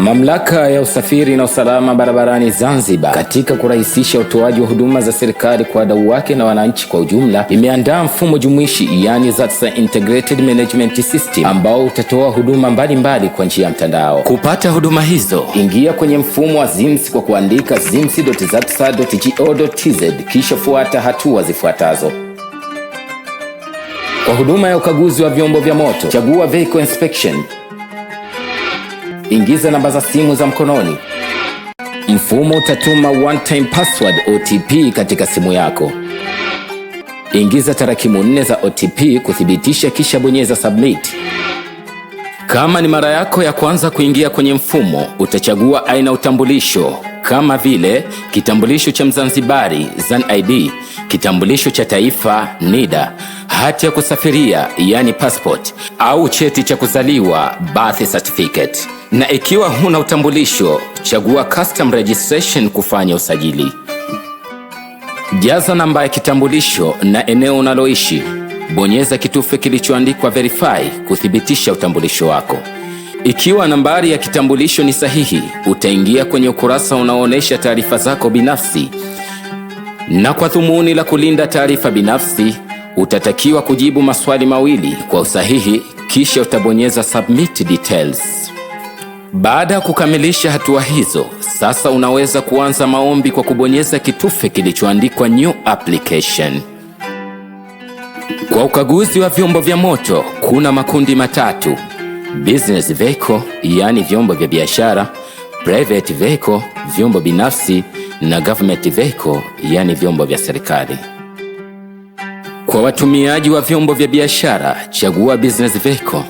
Mamlaka ya Usafiri na Usalama Barabarani Zanzibar, katika kurahisisha utoaji wa huduma za serikali kwa wadau wake na wananchi kwa ujumla, imeandaa mfumo jumuishi, yani ZATSA Integrated Management System, ambao utatoa huduma mbalimbali kwa njia ya mtandao. Kupata huduma hizo, ingia kwenye mfumo wa ZIMS kwa kuandika zims.zatsa.go.tz kisha fuata hatua zifuatazo. Kwa huduma ya ukaguzi wa vyombo vya moto, chagua Vehicle Inspection. Ingiza namba za simu za mkononi. Mfumo utatuma one time password OTP katika simu yako. Ingiza tarakimu nne za OTP kuthibitisha, kisha bonyeza submit. Kama ni mara yako ya kwanza kuingia kwenye mfumo, utachagua aina utambulisho kama vile kitambulisho cha Mzanzibari ZAN ID, kitambulisho cha taifa NIDA, hati ya kusafiria yani passport, au cheti cha kuzaliwa birth certificate. Na ikiwa huna utambulisho, chagua custom registration kufanya usajili. Jaza namba ya kitambulisho na eneo unaloishi. Bonyeza kitufe kilichoandikwa verify kuthibitisha utambulisho wako. Ikiwa nambari ya kitambulisho ni sahihi, utaingia kwenye ukurasa unaoonyesha taarifa zako binafsi, na kwa dhumuni la kulinda taarifa binafsi, utatakiwa kujibu maswali mawili kwa usahihi, kisha utabonyeza submit details. Baada ya kukamilisha hatua hizo, sasa unaweza kuanza maombi kwa kubonyeza kitufe kilichoandikwa new application. Kwa ukaguzi wa vyombo vya moto kuna makundi matatu: business vehicle, yaani vyombo vya biashara, private vehicle, vyombo binafsi, na government vehicle, yaani vyombo vya serikali. Kwa watumiaji wa vyombo vya biashara, chagua business vehicle,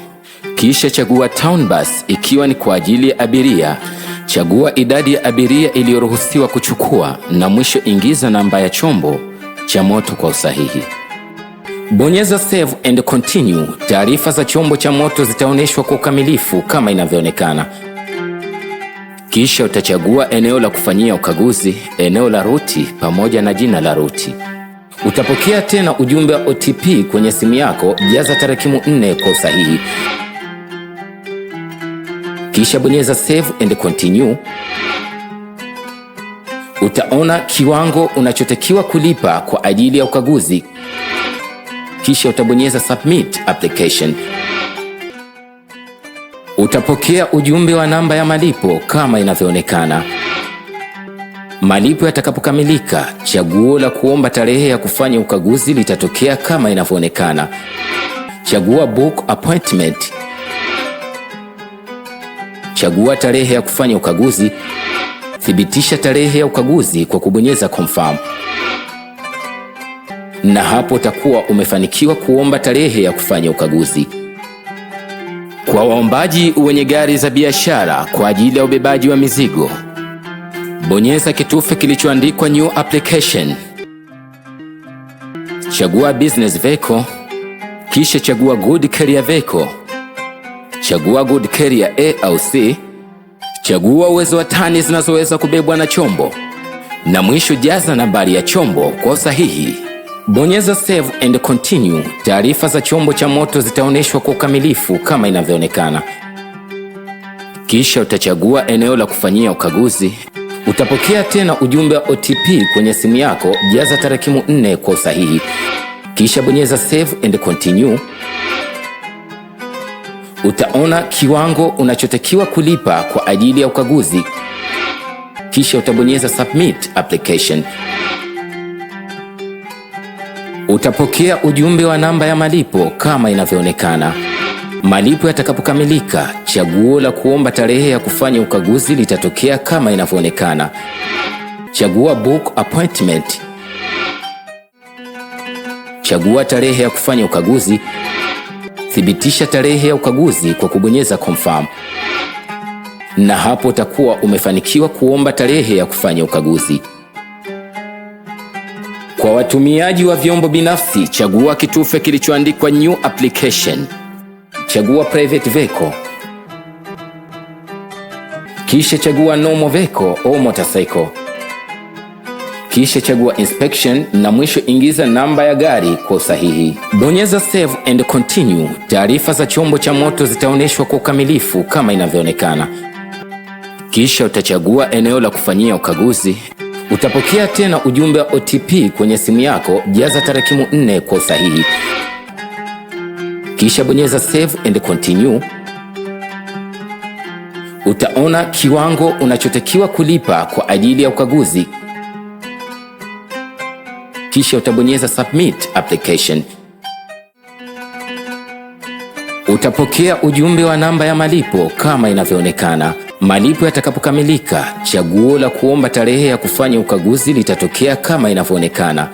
kisha chagua town bus ikiwa ni kwa ajili ya abiria. Chagua idadi ya abiria iliyoruhusiwa kuchukua na mwisho ingiza namba ya chombo cha moto kwa usahihi. Bonyeza save and continue. Taarifa za chombo cha moto zitaonyeshwa kwa ukamilifu kama inavyoonekana. Kisha utachagua eneo la kufanyia ukaguzi, eneo la ruti pamoja na jina la ruti. Utapokea tena ujumbe wa OTP kwenye simu yako. Jaza tarakimu nne kwa usahihi, kisha bonyeza save and continue. Utaona kiwango unachotakiwa kulipa kwa ajili ya ukaguzi, kisha utabonyeza submit application. Utapokea ujumbe wa namba ya malipo kama inavyoonekana. Malipo yatakapokamilika, chaguo la kuomba tarehe ya kufanya ukaguzi litatokea kama inavyoonekana. Chagua book appointment, chagua tarehe ya kufanya ukaguzi, thibitisha tarehe ya ukaguzi kwa kubonyeza confirm, na hapo utakuwa umefanikiwa kuomba tarehe ya kufanya ukaguzi. Kwa waombaji wenye gari za biashara kwa ajili ya ubebaji wa mizigo, bonyeza kitufe kilichoandikwa new application, chagua business vehicle, kisha chagua good carrier vehicle, chagua good carrier A au C, chagua uwezo wa tani zinazoweza kubebwa na chombo, na mwisho jaza nambari ya chombo kwa usahihi. Bonyeza save and continue. Taarifa za chombo cha moto zitaonyeshwa kwa ukamilifu kama inavyoonekana. Kisha utachagua eneo la kufanyia ukaguzi. Utapokea tena ujumbe wa OTP kwenye simu yako. Jaza tarakimu nne kwa usahihi, kisha bonyeza save and continue. Utaona kiwango unachotakiwa kulipa kwa ajili ya ukaguzi, kisha utabonyeza submit application. Utapokea ujumbe wa namba ya malipo kama inavyoonekana. Malipo yatakapokamilika, chaguo la kuomba tarehe ya kufanya ukaguzi litatokea kama inavyoonekana. Chagua book appointment, chagua tarehe ya kufanya ukaguzi, thibitisha tarehe ya ukaguzi kwa kubonyeza confirm, na hapo utakuwa umefanikiwa kuomba tarehe ya kufanya ukaguzi. Kwa watumiaji wa vyombo binafsi, chagua kitufe kilichoandikwa new application, chagua private vehicle, kisha chagua normal vehicle au motorcycle, kisha chagua inspection na mwisho ingiza namba ya gari kwa usahihi. Bonyeza save and continue. Taarifa za chombo cha moto zitaonyeshwa kwa ukamilifu kama inavyoonekana. Kisha utachagua eneo la kufanyia ukaguzi. Utapokea tena ujumbe wa OTP kwenye simu yako. Jaza tarakimu 4 kwa usahihi, kisha bonyeza save and continue. Utaona kiwango unachotakiwa kulipa kwa ajili ya ukaguzi, kisha utabonyeza submit application. Utapokea ujumbe wa namba ya malipo kama inavyoonekana. Malipo yatakapokamilika, chaguo la kuomba tarehe ya kufanya ukaguzi litatokea kama inavyoonekana.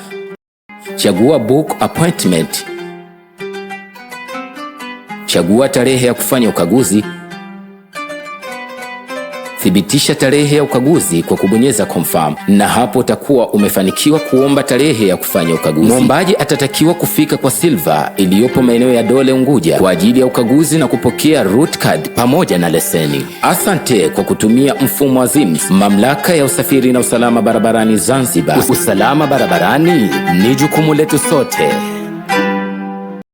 Chagua book appointment, chagua tarehe ya kufanya ukaguzi, thibitisha tarehe ya ukaguzi kwa kubonyeza confirm, na hapo utakuwa umefanikiwa kuomba tarehe ya kufanya ukaguzi. Mwombaji atatakiwa kufika kwa Silva iliyopo maeneo ya Dole Unguja kwa ajili ya ukaguzi na kupokea route card pamoja na leseni. Asante kwa kutumia mfumo wa ZIMS, Mamlaka ya Usafiri na Usalama Barabarani Zanzibar. Usalama barabarani ni jukumu letu sote.